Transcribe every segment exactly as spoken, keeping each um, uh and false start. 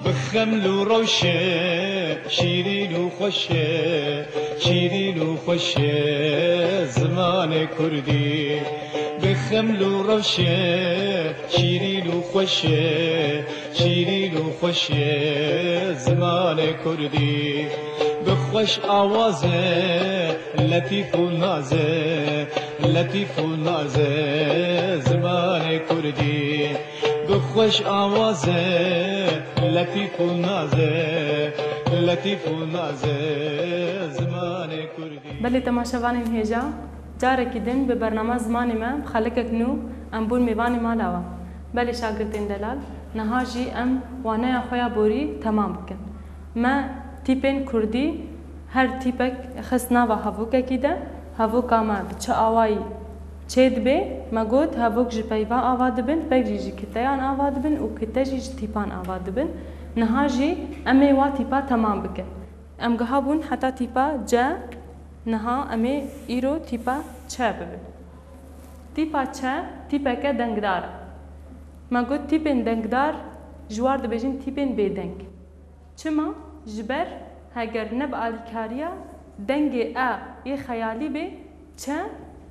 Bi xeml û rewşe şîrîn û xweş e, şîrîn û xweş e zimanê kurdî. Bi xeml û rewşe şîrîn û xweş e, şîrîn û xweş e zimanê kurdî. Bi xweş awaz e, letîf û naz e, letîf û naz e zimanê kurdî. Bi xweş awaz e, letîf û naz e, letîf û naz e zimanê kurdî. Belê temaşevanên hêja, carekî din bi bernama Zimanê Me bi xelikek nû em bûn mêvanê mala we. Belê şagirtên delal, niha jî em waneya xwe ya borî temam bikin. Me tîpên kurdî, her tîpek xist nava hevokekî de, hevoka me bi çi awayî çêdibe, me got, hevok ji peyva ava dibin, pek jî ji kiteyan ava dibin û kite jî ji tîpan ava dibin. Niha jî em ê wa tîpa temam bikin. Em giha bûn heta tîpa C, niha em ê îro tîpa Ç bibin. Tîpa Ç, tîpeke dengdar e. Me got, tîpên dengdar, ji war dibêjin tîpên bêdeng. Çima? Ji ber heger ne bi alîkariya dengê e yê xeyalî bê, Ç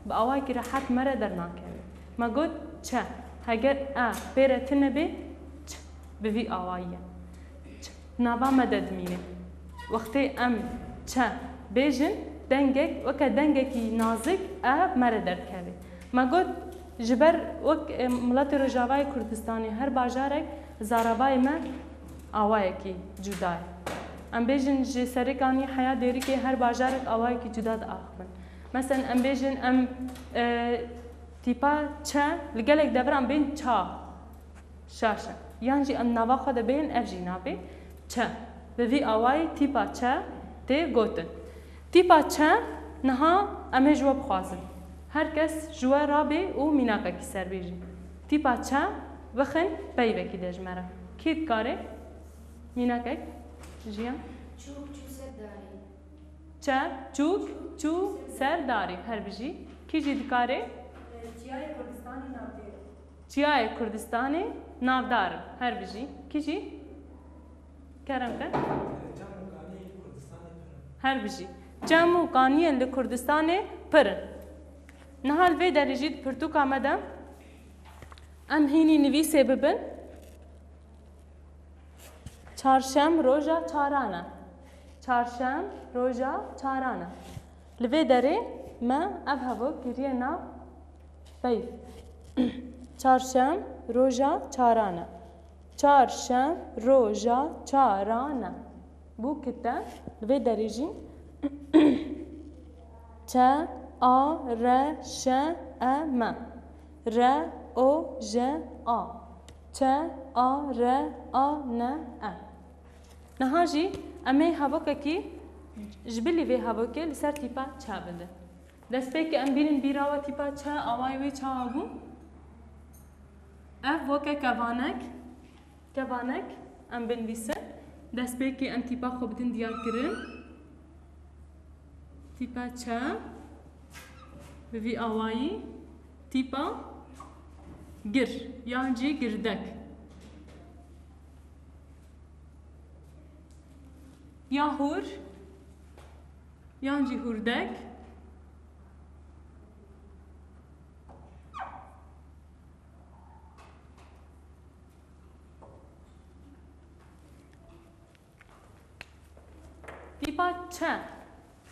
bi awayekî rehet me re dernakeve. Me got, Ç, heger e pê re tune bê, Ç bi vî awayî ye. Ç nava me de dimîne. Wextê em Ç bêjin, dengek, weke dengekî nazik e me re derdikeve. Me got, ji ber wek, e, miletê Rojavayê Kurdistanê her bajarek zaravayê me awayekî cuda ye. Em bêjin ji Serêkanî heya Dêrikê her bajarek awayekî cuda diaxivin. Mesela em bêjin em, e, tîpa Ç li gelek deviran bên ça, şaş e. Yan jî em nava xwe de bêjin ev jî nabê Ç. Bi vî awayî tîpa Ç tê gotin. Tîpa Ç niha em ê ji we bixwazin. Her kes ji we rabê û mînakekî ser bêjî. Tîpa Ç bixin peyvekî de ji me re. Kî dikare? Mînakek jiyan. Çûk çû ser darî. Ç, çûk çû ser darî. Her bijî. Kî jî dikare? Çiyayê Kurdistanê navdêr. Çiyayê Kurdistanê navdar in. Her bijî. Kî jî? Kerem ke. Her bijî. Çem û kaniyên li Kurdistanê pir in. Niha li vê derê jî di pirtûka me de em hînî nivîsê bibin. Çarşem roja çaran e. Çarşem roja çaran e. Li vê derê me ev hevok kiriye nav peyv. Çarşem roja çaran e. Çarşem roja çaran e. Bû kite li vê derê jî Ç A R Ş E M. R O J A. Ç A R A N E. Niha jî em ê hevokekî ji bilî vê hevokê li ser tîpa Ç bidin. Destpêkê em bînin bîra we tîpa Ç awayê wê çawa bû? Ev weke kevanek, kevanek em binivîsin. Destpêkê em tîpa xwe bidin diyarkirin. Tîpa Ç bi vî awayî tîpa gir yan jî girdek. Ya hûr yan jî hûrdek. Tîpa Ç.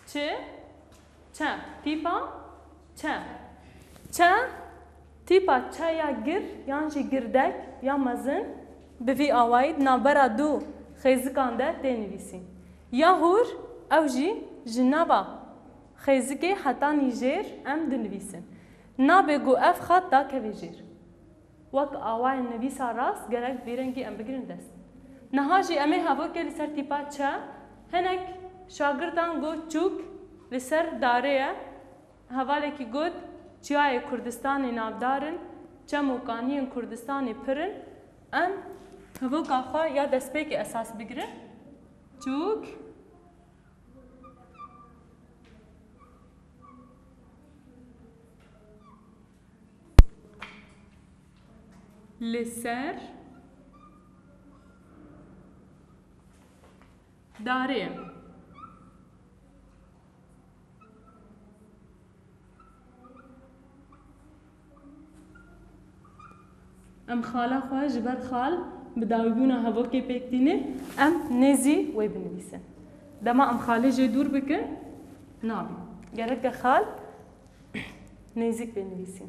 Ç. Ç. Tîpa Ç. Ç. Tîpa Ç ya gir yan jî girdek ya mezin bi vî awayî di navbera du xêzikan de tê nivîsîn. Ya hûr, ew jî ji nava xêzikê hetanî jêr em dinivîsin. Nabe ku ev xat dakeve jêr. Wek awayên nivîsa rast gerek vî rengî em bigirin dest. Niha jî em ê hevokê li ser tîpa Ç, hinek şagirtan got çûk li ser darê ye. Hevalekî got, çiyayê Kurdistanê navdar in, çem û kaniyên Kurdistanê pir in. Em hevoka xwe ya destpêkê esas bigirin. Çûk. Li ser Darê. Em xala xwe ji ber xal bi dawîbûna hevokê pêk tînin, em nêzî wê binivîsin. Dema em xalê jê dûr bikin, nabî. Gereke xal nêzîk bê nivîsîn.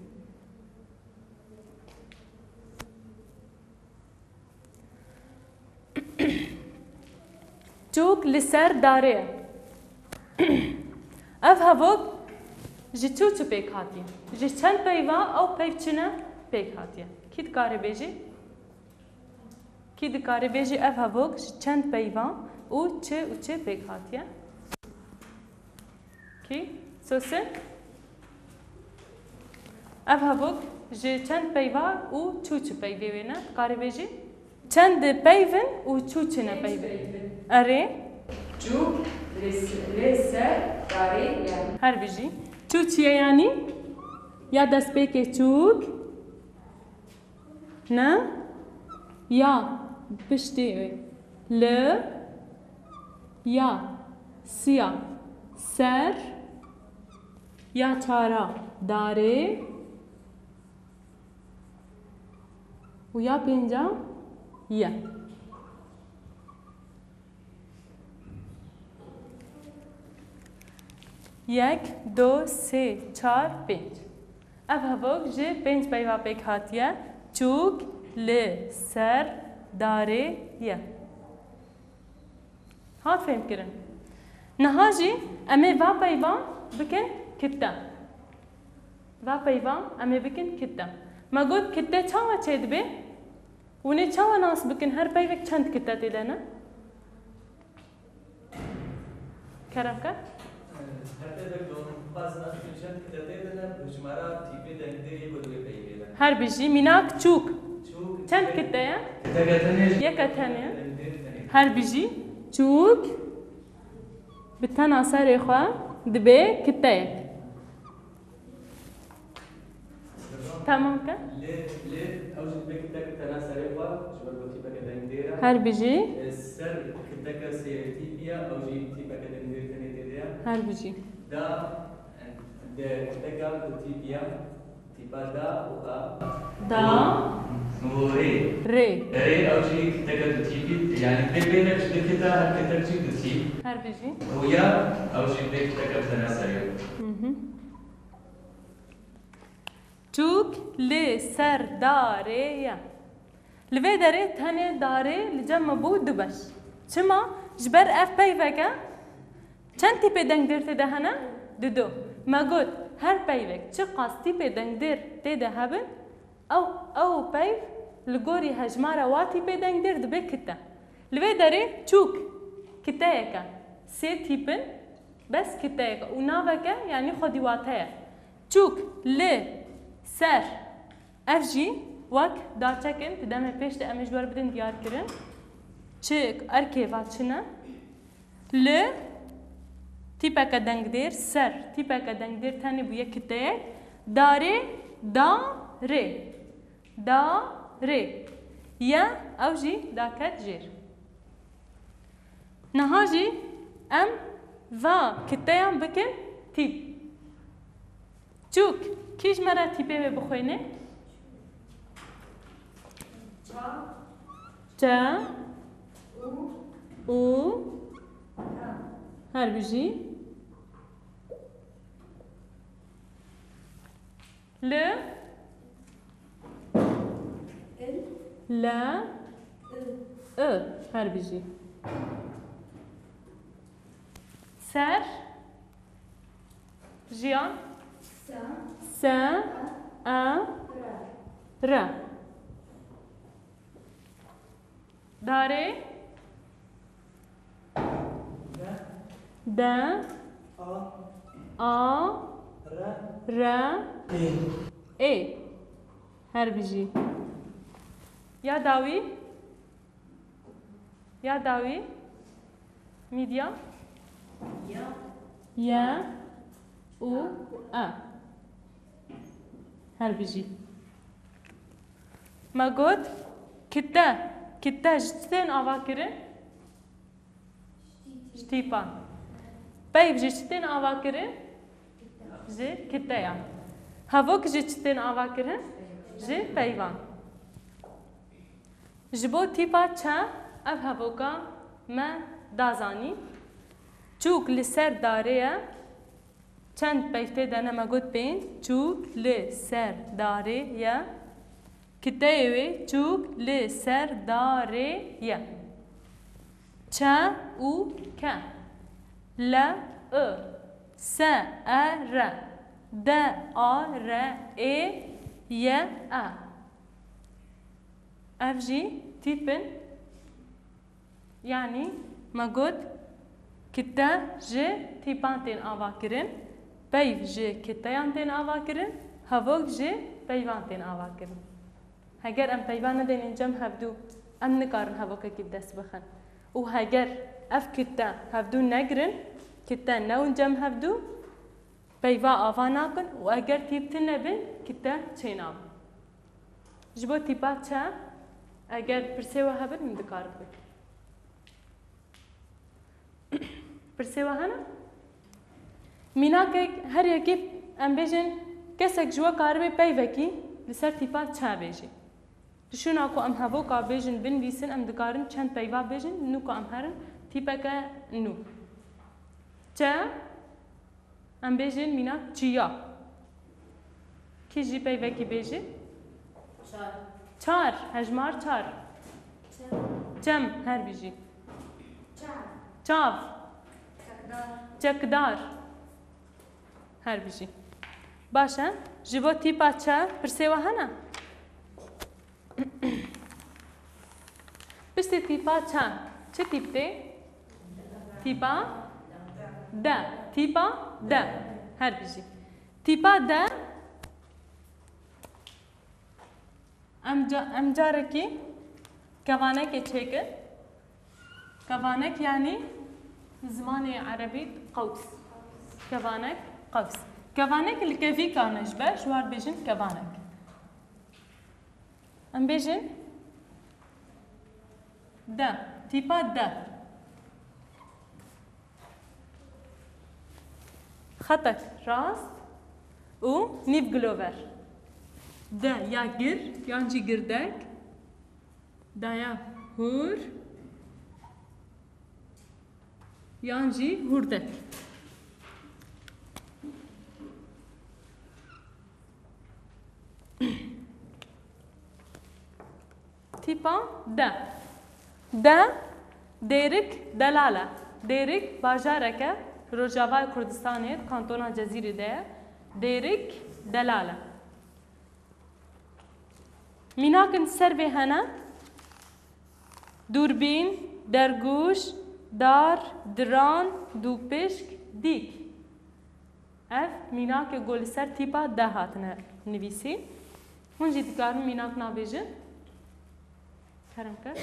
Çûk li ser darê ye. Ev hevok ji çû çi pêk hatiye? Ji çend peyva ew peyv çi ne pêk hatiye? Kî dikare bêjî? Kî dikare bêjî ev hevok ji çend peyva û çi û çi pêk hatiye? Kî? Sosin? Ev hevok ji çend peyva û çû çi peyvê wê ne? Dikarî bêjî? Çend peyv in û çû çi ne peyv in? Erê. Çûk li s-, li ser darê ye. Her bijî. Çû çi ye yanî? Ya destpêkê çûk. Ne? Ya piştî wê. Li, ya, siya, ser, ya çara, darê û ya pênca, ye. Yek, du, sê, çar, pênc. Ev hevok ji pênc peyva pêk hatiye. Çûk, li, ser, darê, ye. Hat fêhmkirin. Niha jî em ê va peyva bikin kitte. Va peyva em ê bikin kitte. Me got kitte çawa çêdibe? Hûn ê çawa nas bikin? Her peyvek çend kitte tê de ne? Kerem ke. Her tevek dixwazin nas bikin çend kitetê de ne, bi hijmara tîpê dengdêr yê ku di wê peyvê de. Her bijî, mînak çûk. Çûk. Çend kite ye? Kiteke tenê. Yeke tenê. Dengdêr tenê. Her bijî, çûk bi tena serê xwe dibe kiteyek. Tamam ke? Lê, lê, ew jî dibe kitek tena serê xwe, ji ber ku tîpeke dengdêr e. Her bijî. E, ser kiteke sêtîpî ye, ew jî tîpeke dengdêr tenê tê de ye. Her bijî. Da, de kiteka du tîpî ye, tîpa da û a. Da. Û rê. Rê. Rê, ew jî kiteke du tîpî, yanî pê pênek ji du kita, her kitek jî du tîp. Her bijî. Û ya, ew jî dibe kiteke tena serê. Hı hı. Çûk li ser darê ye. Li vê derê tenê darê li cem me bû du beş. Çima? Ji ber ev peyvek e. Çend tîpê dengdêr tê de hene? Didu. Me got, her peyvek çiqas tîpê dengdêr tê de hebin, ew, ew peyv li gorî hejmara wa tîpê dengdêr dibe kite. Li vê derê çûk kiteyek e. Sê tîp in, bes kiteyek e û navek e, yanî xwedî wate ye. Çûk, li, ser. Ev jî wek daçek in, di demê pêş de em ê ji we re bidin diyarkirin. Çi erkê va çi ne? Li, tîpeke dengdêr, ser, tîpeke dengdêr tenê bûye kiteyek. Darê, da, rê. Da, rê. Ye, ew jî daket jêr. Niha jî em va kiteyan bikin tîp. Çûk, kî ji me re tîpê wê bixwîne? Ça. Ç. Û. Û. Her bijî. Li. Il. Le. Il. I. Her bijî. Ser. Jiyan. Se. Se. E. E. Re. Re. Darê. De. De. A. A. Re. Re. Ê. Ê. Her bijî. Ya dawî. Ya dawî. Mîdya. Ya. Ye. Û. E. Her bijî. Me got, kite, kite ji çi tên ava kirin? Tîpan. Peyv ji çi tên avakirin? Ji kiteyan. Hevok ji çi tên avakirin? Ji peyvan. Ji bo tîpa çe ev hevoka me da zanîn. Çûk li ser darê ye. Çend peyv tê de ne, me got pênc. Çûk li ser darê ye. Kiteyê wê çûk li ser darê ye. Çe û ke. Le, i, se, e, re. De, a, re, ê, ye, e. Ev jî tîp in. Yanî me got, kite ji tîpan tên avakirin, peyv ji kiteyan tên avakirin, hevok ji peyvan tên avakirin. Heger em peyva nedênin cem hevdû, em nikarin hevokekî bi dest bixin. Û heger ev kite hevdû negirin, kite newin cem hevdû, peyva ava nakin û eger tîp tune bin, kite çênabin. Ji bo tîpa çe, eger pirsê we hebin, min dikarit bikin. Pirsê we hene? Mînakek her yekî, em bêjin, kesek ji we karibe peyvekî li ser tîpa çe bêjî. Di şûna ku em hevoka bêjin, binivîsin, em dikarin çend peyva bêjin, nû ku em herin tîpeke nû. Çe, em bêjin mînak çiya. Kî jî peyvekî bêjî? Çar. Çar, hejmar çar. Çem. Çem, her bijî. Çav. Çav. Çekdar. Çekdar. Her bijî. Baş e. Ji bo tîpa çe pirsê we hene? Piştî tîpa çe, çi tîp tê? Tîpa de. Tîpa de. Her bijî. Tîpa de. Em ca-, em carekî kevanekê çêkin. Kevanek yanî zimanê erebî qews. Kevanek qews. Kevanek li kevîka ne ji ber, ji war bêjin kevanek. Em bêjin de, tîpa de. Xetek rast û nîv gilover. De ya gir yan jî girdek. De ya hûr yan jî hûrdek. Tîpa de. De, Dêrik Delal e. Dêrik bajareke Rojavayê Kurdistanê, kantona Cezîrê de ye. Dêrik Delal e. Mînakin ser vê hene: dûrbîn, dergûş, dar, diran, dûpişk, dîk. Ev mînakê ku li ser tîpa de hatine nivîsîn. Hûn jî dikarin mînak nabêjin? Kerem ke.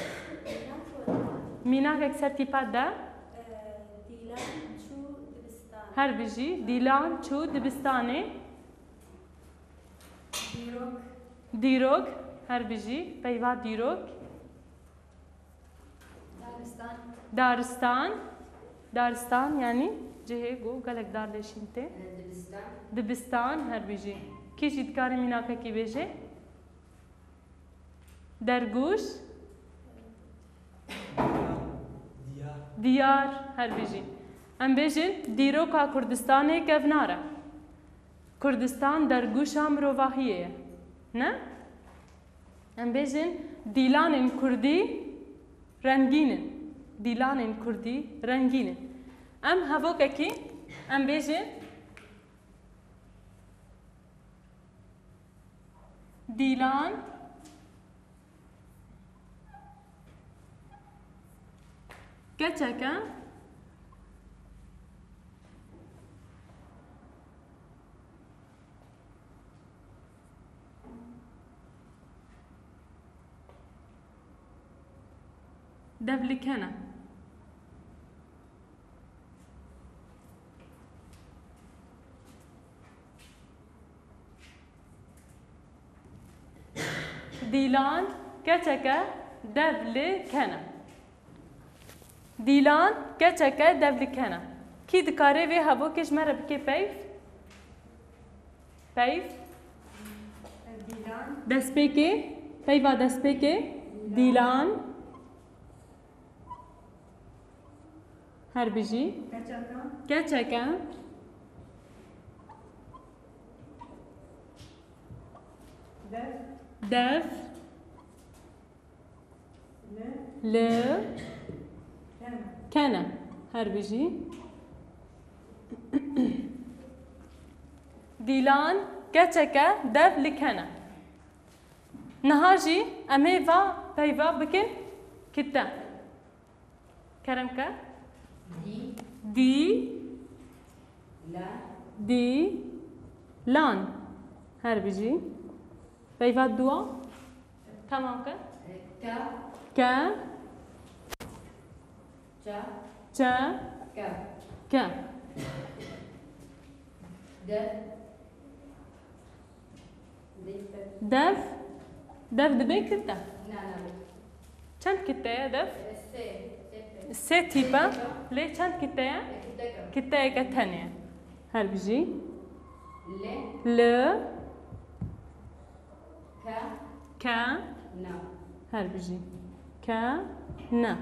Mînakek ser tîpa de. Dîlan çû dibistanê. Her bijî. Dîlan çû dibistanê. Dîrok. Dîrok. Her bijî. Peyva dîrok. Daristan. Daristan. Daristan, yanî cihê ku gelek dar lê şîn tê. E, dibistan. Dibistan, her bijî. Kî jî dikare mînakekî bêje? Dergûş. Diyar. Diyar, her bijî. Em bêjin, dîroka Kurdistanê kevnar e. Kurdistan dergûşa mirovahiyê ye. Ne? Em bêjin, dîlanên kurdî rengîn in. Dîlanên kurdî rengîn in. Em hevokekî, em bêjin, dîlan keçeke Devliken e. Dîlan keçeke devliken e. Dîlan, keçeke dev li ken e. Kî dikare vê hevokê ji me re bike peyv? Peyv. Destpêkê, peyva destpêkê. Dîlan. Her bijî. Keçeke. Dev. Li. Kene. Her bijî. Dîlan, keçeke dev li kene. Niha jî em ê va peyva bikin kite. Kerem ke. Dî. Dî. La. Dî. Lan. Her bijî. Peyva dua. Tamam ke. Ke. Ke. Çe. Çe. Ke. Ke. De. Dev. Dev dibe kite? Na, na. Çend kite ye dev? Sê. Sê tîp e. Lê çend kite ye? Kiteyeke tenê ye. Her bijî. Li. Li. Ke. Ke. Ne. Her bijî. Ke. Ne.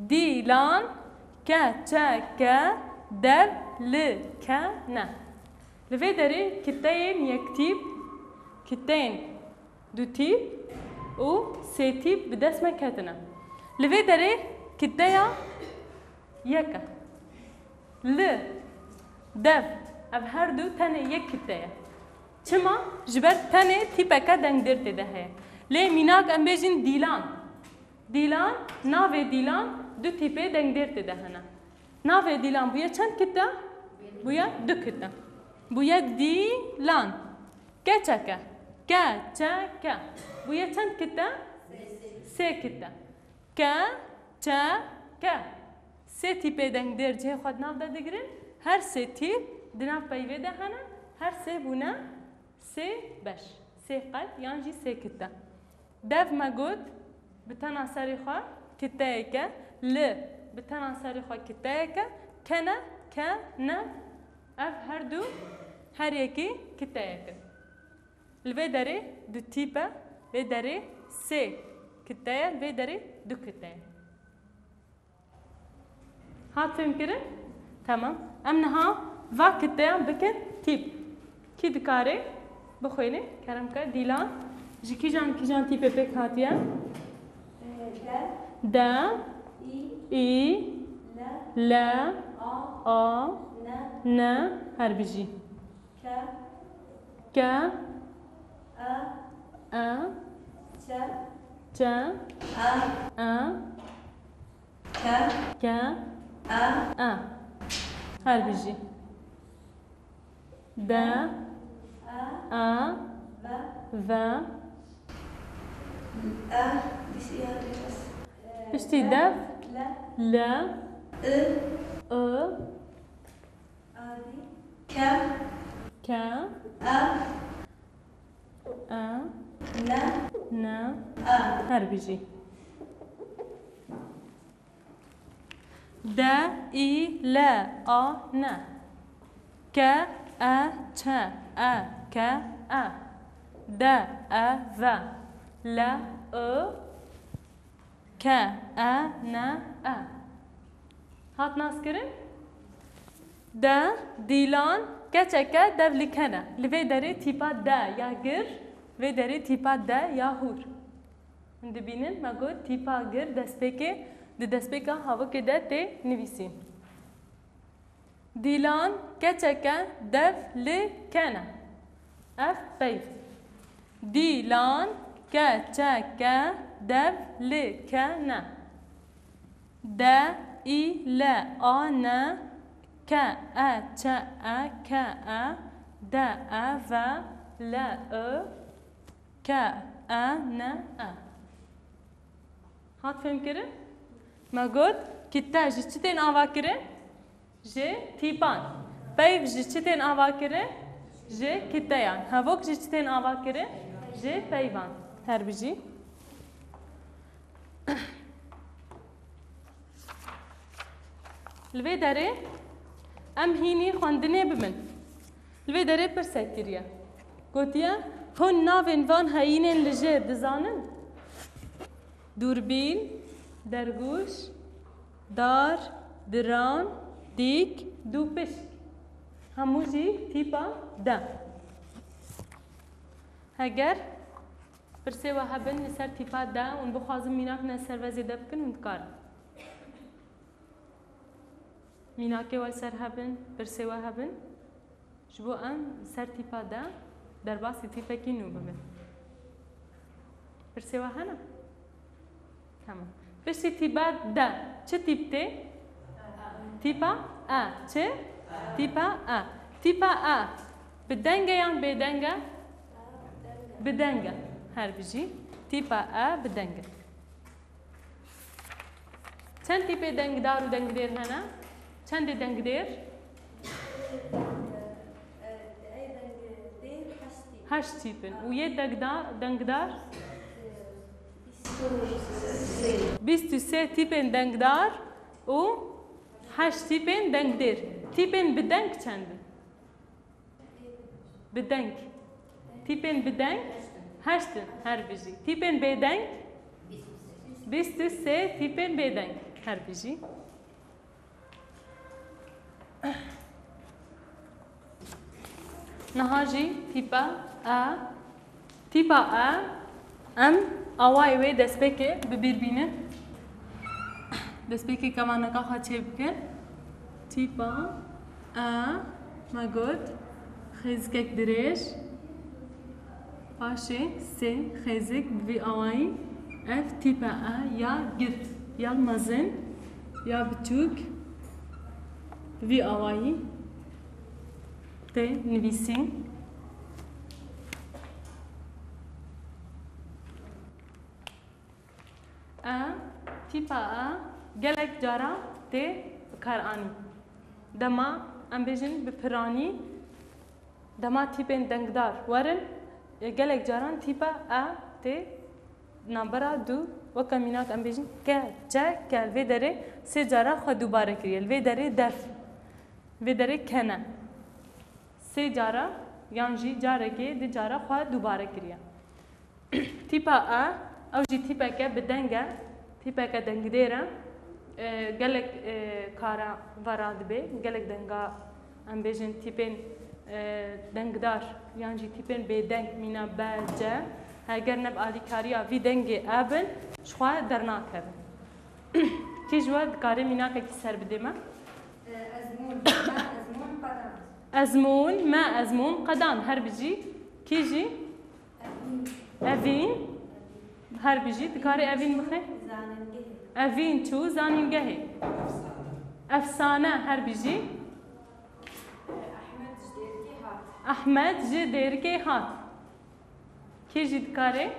Dîlan, keçeke dev li kene. Li vê derê kiteyên yektîp, kiteyên dutîp û sêtîp bi dest me ketine. Li vê derê kiteya yek e. Li, dev, ev her du tenê yek kite ye. Çima? Ji ber tenê tîpeke dengdêr tê de heye. Lê mînak em bêjin dîlan. Dîlan, navê dîlan du tîpê dengdêr tê de hene. Navê dîlan bûye çend kite? Bûye du kite. Bûye dîlan. Keçeke. Ke, çe, ke. Bûye çend kite? Sê kite. Ke, çe, ke. Sê tîpê dengdêr cihê xwe di nav de digirin. Her sê tîp di nav peyvê de hene. Her sê bûne sê beş. Sê qel yan jî sê kite. Dev me got, bi tena serê xwe kiteyek e, li bi tena serê xwe kiteyek e, kene, ke, ne, ev her du her yekî kiteyek in. Li vê derê du tîp e, vê derê sê kite ye, vê derê du kite ye. Hat fêmkirin? Tamam. Em niha va kiteyan bikin tîp. Kî dikare bixwîne? Kerem ke. Dîlan. Ji kîjan kîjan tîpê pêk hatiye? De. De. Î. Î. Le. Le. A. A. Ne. Ne. Her bijî. Ke. Ke. E. E. Çe. Çe. E. E. Ke. Ke. E. E. Her bijî. De. E. E. Ve. Ve. E. Piştî de. Le. Le. I. I. Ke. Ke. E. E. Ne. Ne. E. Her bijî. De, î, le, a, ne. Ke, e, çe, e, ke, e. De, e, ve. Le, i. Ke, e, ne, e. Hat naskirin? De, dîlan, keçeke dev li kene. Li vê derê tîpa de ya gir, vê derê tîpa de ya hûr. Hûn dibînin, me got tîpa gir destpêkê, di destpêka havokê de tê nivîsîn. Dîlan keçeke dev li kene. Ev peyv. Dîlan keçeke dev li kene. De, î, le, a, ne, ke, e, çe, e, ke, e, de, e, ve, le, i, ke, e, ne, e. Hat fêmkirin? Me got, kite ji çi tên avakirin? Ji tîpan. Peyv ji çi tên avakirin? Ji kiteyan. Hevok ji çi tên avakirin? Ji peyvan. Her bijî. Li vê derê em hînî xwendinê bibin. Li vê derê pirsek kiriye. Gotiye, hûn navên van heyînên li jêr dizanin? Dûrbîn, dergûş, dar, diran, dîk, dûpişk. Hemû jî tîpa D. Heger pirsê we hebin li ser tîpa D, hûn bixwazin mînak ne ser vê zêde bikin, hûn dikarin. Mînakê we li ser hebin, pirsê we hebin. Ji bo em li ser tîpa D derbasî tîpekî nû bibin. Pirsê we hene? Tamam. Piştî tîpa D çi tîp tê? Tîpa E. Çi? Tîpa E. Tîpa E bi deng e yan bêdeng e? Bi deng e. Her bijî. Tîpa E bi deng e. Çend tîpê dengdar û dengdêr hene? Çendê dengdêr? Heşt tîp in. Û yê degda-, dengdar? Bîst û sê tîpên dengdar û heşt tîpên dengdêr. Tîpên bi deng çend in? Bi deng. Tîpên bi deng heşt in, her bijî. Tîpên bêdeng, bîst û sê tîpên bêdeng, her bijî. Niha jî tîpa E. Tîpa E, em awayê wê destpêkê bi bîr bînin. Destpêkê kemaneka xwe çê bikin. Tîpa E, me got, xêzikek dirêj, paşê sê xêzik bi vî awayî. Ev tîpa E ya girt, ya mezin, ya biçûk, bi vî awayî tê nivîsîn. E, tîpa E gelek cara tê bikaranîn. Dema em bêjin bi piranî, dema tîpên dengdar werin, e, gelek caran tîpa E tê navbera du, weke mînak em bêjin ke, çe, ke, li vê derê sê cara xwe dubare kiriye. Li vê derê def, vê derê kene. Sê cara yan jî carekê, du cara xwe dubare kiriye. Tîpa E, ew jî tîpeke bi deng e, tîpeke dengdêr e. E, gelek, e, kara ve radibe, gelek denga, em bêjin, tîpên, e, dengdar yan jî tîpên bêdeng, mîna B, C, heger ne bi alîkariya vî dengê E bin, ji xwe dernakevin. Kî ji we dikare mînakekî ser bidê me? Ezmûn, me ezmûn qedan. Ezmûn, me ezmûn qedan. Her bijî. Kî jî? Evîn. Her bijî. Dikarê Evîn bixe? Evîn çû zanîngehê. Efsane. Her bijî. Ehmed ji Dêrikê hat. Kî jî dikarê?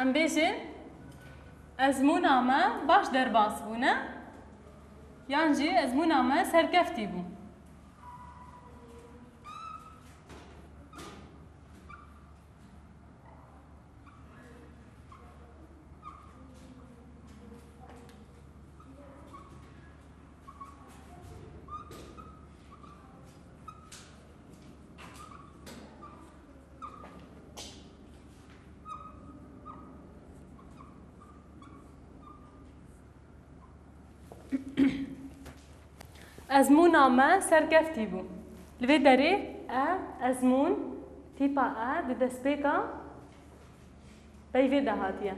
Em bêjin, ezmûna me baş derbas bûne, yan jî ezmûna me serkeftî bû. Ezmûna me serkeftî bû. Li vê derê e, ezmûn, tîpa e di destpêka peyvê de hatiye.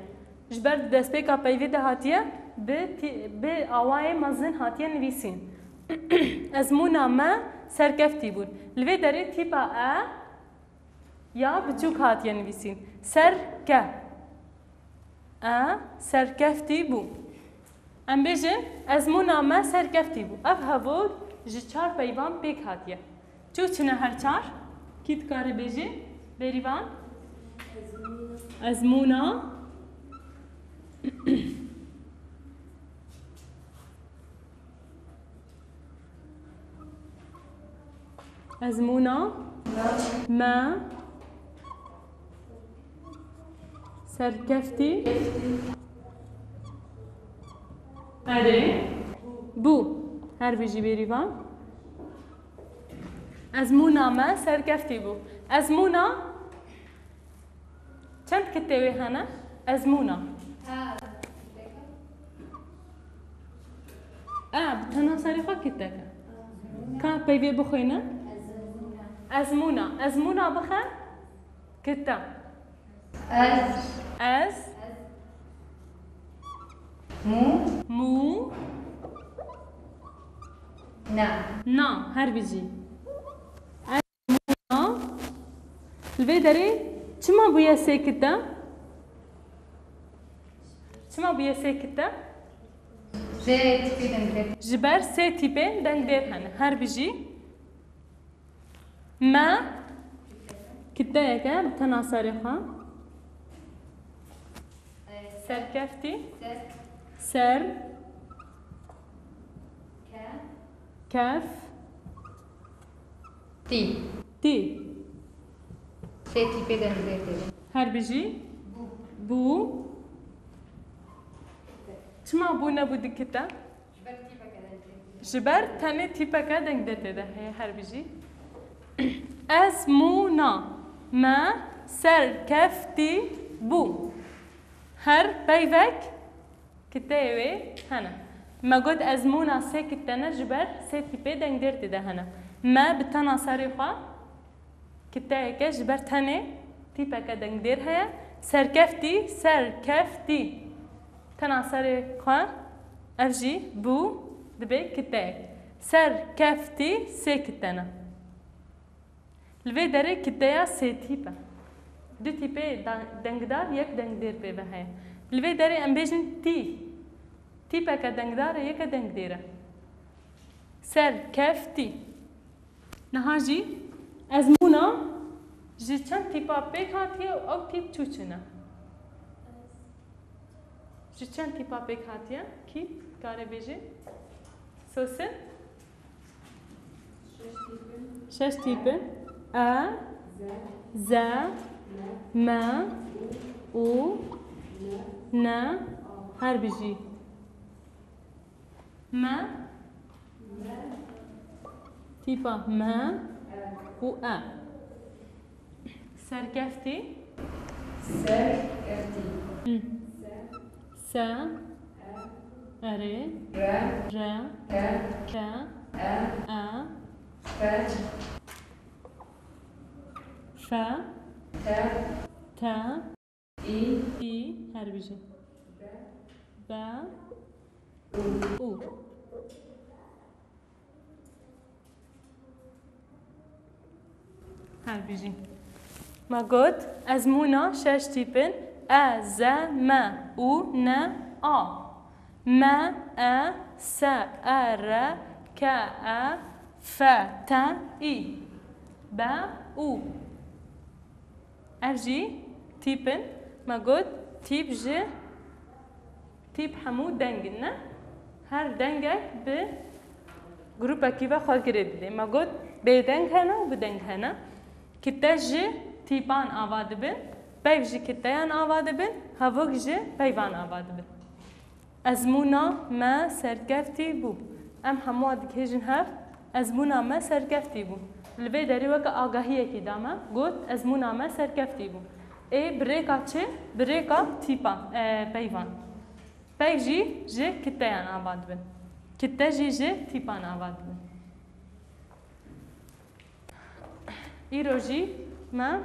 Ji ber di destpêka peyvê de hatiye, bi tî-, bi awayê mezin hatiye nivîsîn. Ezmûna me serkeftî bûn. Li vê derê tîpa e ya biçûk hatiye nivîsîn. Serke. E, serkeftî bû. Em bêjin, ezmûna me serkeftî bû. Ev hevok ji çar peyvan pêk hatiye. Çi û çi ne her çar? Kî dikare bêje? Bêrîvan? Ezmûna. Ezmûna me serkeftî Erê. Bû. Her bijî Bêrîvan. Ezmûna me serkeftî bû. Ezmûna çend kitê wê hene? Ezmûna. E, bi tena serê xwe kiteke. Ka peyvê bixwîne? Ezmûna. Ezmûna bixe. Kite. Ez. Ez. Mû. Mû. Na. Na, her bijî. Ez mû na. Li vê derê çima bûye sê kite? Çima bûye sê kite? Sê tîpê dengdêr. Ji ber sê tîpên dengdêr hene. Her bijî. Me kiteyeke bi tena serê xwe. Serkeftî. Ser. Ser. Ke. Kef. Tî. Tî. Sê tîpê dengdêr tê de. Her bijî. Bû. Bû. Çima bû nebû dikite? Ji ber tenê tîpeke dengdêr tê de heye, her bijî. Ezmûna me serkeftî bû. Her peyvek kiteyê wê hene. Me got ezmûna sê kite ne ji ber sê tîpê dengdêr tê de hene. Me bi tena serê xwe Kiteyeke ji ber tenê tîpeke dengdêr heye. Serkeftî, serkeftî. Tena serê xwe, ev jî bû, dibe kiteyek. Serkeftî sê kite ne. Li vê derê kiteya sê tîp e. Du tîpê da-, dengdar, yek dengdêr pê ve heye. Li vê derê em bêjin tî. Tîpeke dengdar e, yeke dengdêr e. Serkeftî. Niha jî ezmûna ji çend tîpa pêk hatiye û ew tîp çû çi ne? Ji çend tîpa pêk hatiye? Kî dikare bêje? Sosin? Şeş tîp in. E, ze, me, û, ne, her bijî. Me. Tîpa me û e. Serkeftî. Serkeftî. Hı. Se. Erê. Re. Re. Ke. Ke. E. E. Fe. Fe. Te. Te. Î. Î, her bijî. Be. Be. Û. Û. Her bijî. Me got, ezmûna şeş tîp in. E, ze, me, û, ne, a. Me, e, se, e, re, ke, e, fe, te, î. Be, û. Ev jî tîp in. Me got tîp ji tîp hemû deng in, ne? Her dengek bi grûpekî ve xwe girê didê. Me got bêdeng hene û bideng hene. Kite ji tîpan ava dibin, peyv ji kiteyan ava dibin, hevok ji peyvan ava dibin. Ezmûna me serkeftî bû. Em hemû dikêjin hev, ezmûna me serkeftî bû. Li vê derê weke agahiyekî da me, got, ezmûna me serkeftî bû. Ê bi rêka çi? Bi rêka tîpan, e, peyvan. Peyv jî ji kiteyan ava dibin. Kite jî ji tîpan ava dibin. Îro jî me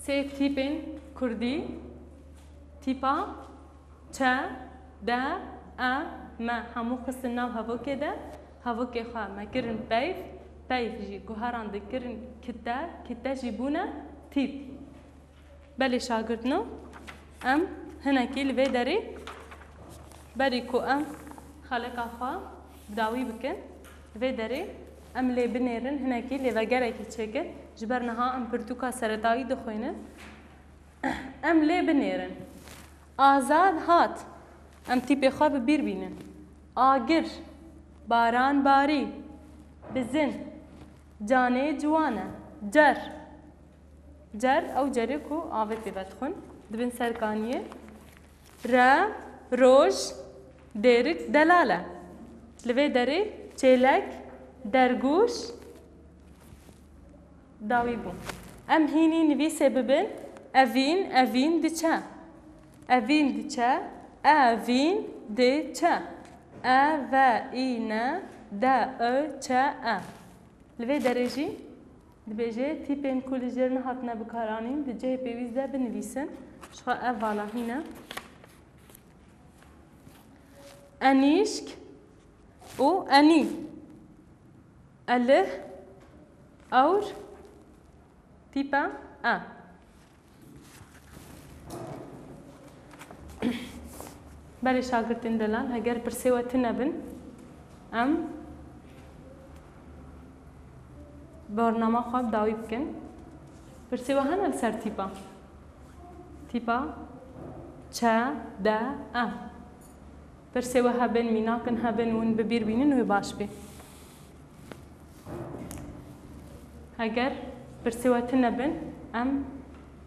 sê tîpên kurdî, tîpa çe, de, e, me hemû xistin nav hevokê de. Hevokê xwe me kirin peyv. Peyv jî guheran dikirin kite. Kite jî bûne tîp. Belê şagirtno, em hinekî li vê derê, berî ku em xeleka xwe bi dawî bikin, li vê derê em lê binêrin, hinekî lêvegerekî çêkin, ji ber niha em pirtûka seretayî dixwînin. Em lê binêrin. Azad hat. Em tîpê xwe bi bîr bînin. Agir, baran barî, bizin, canê ciwan e, cer. Cer, ew cerê ku avê pê vedixwin, dibin ser kaniyê. Re, roj, Dêrik delal e. Li vê derê çêlek, dergûş, dawî bû. Em hînî nivîsê bibin. Evîn, evîn diçe. Evîn diçe. Evîn diçe. E, V, Î, N, D, I, Ç, E. Li vê derê jî dibêje tîpên ku li jêr nehatine bikaranîn di cihê pêwîst de binivîsin. Ji xwe ev vala hîn e. Enîşk û enî. Elih, ewr, tîpa e. Belê şagirtên delal, heger pirsê we tune bin, em barnama xwe bi dawî bikin. Pirsê we hene li ser tîpa? Tîpa ç, d, e. Pirsê we hebin, mînakin hebin, hûn bi bîr bînin wê baş bê. Heger pirsê we tune bin, em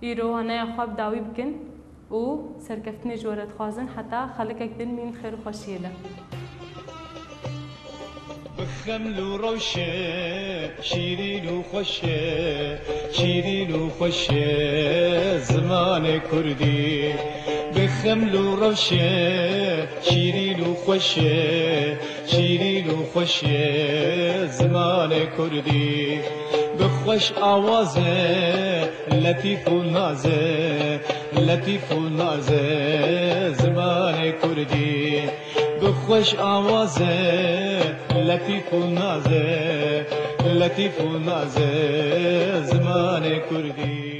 îro waneya xwe bi dawî bikin û serkeftinê ji we re dixwazin heta xelikek din mîn xêr û xweşiyê de. Bi xeml û rewşe şîrîn û xweş e, şîrîn û xweş e zimanê kurdî. Bi xeml û rewşe şîrîn û xweş e, şîrîn û xweş e zimanê kurdî. Bi xweş awaze letîf û naze, letîf û naze zimanê kurdî. Bi xweş awaze letîf û naze, letîf û naze zimanê kurdî.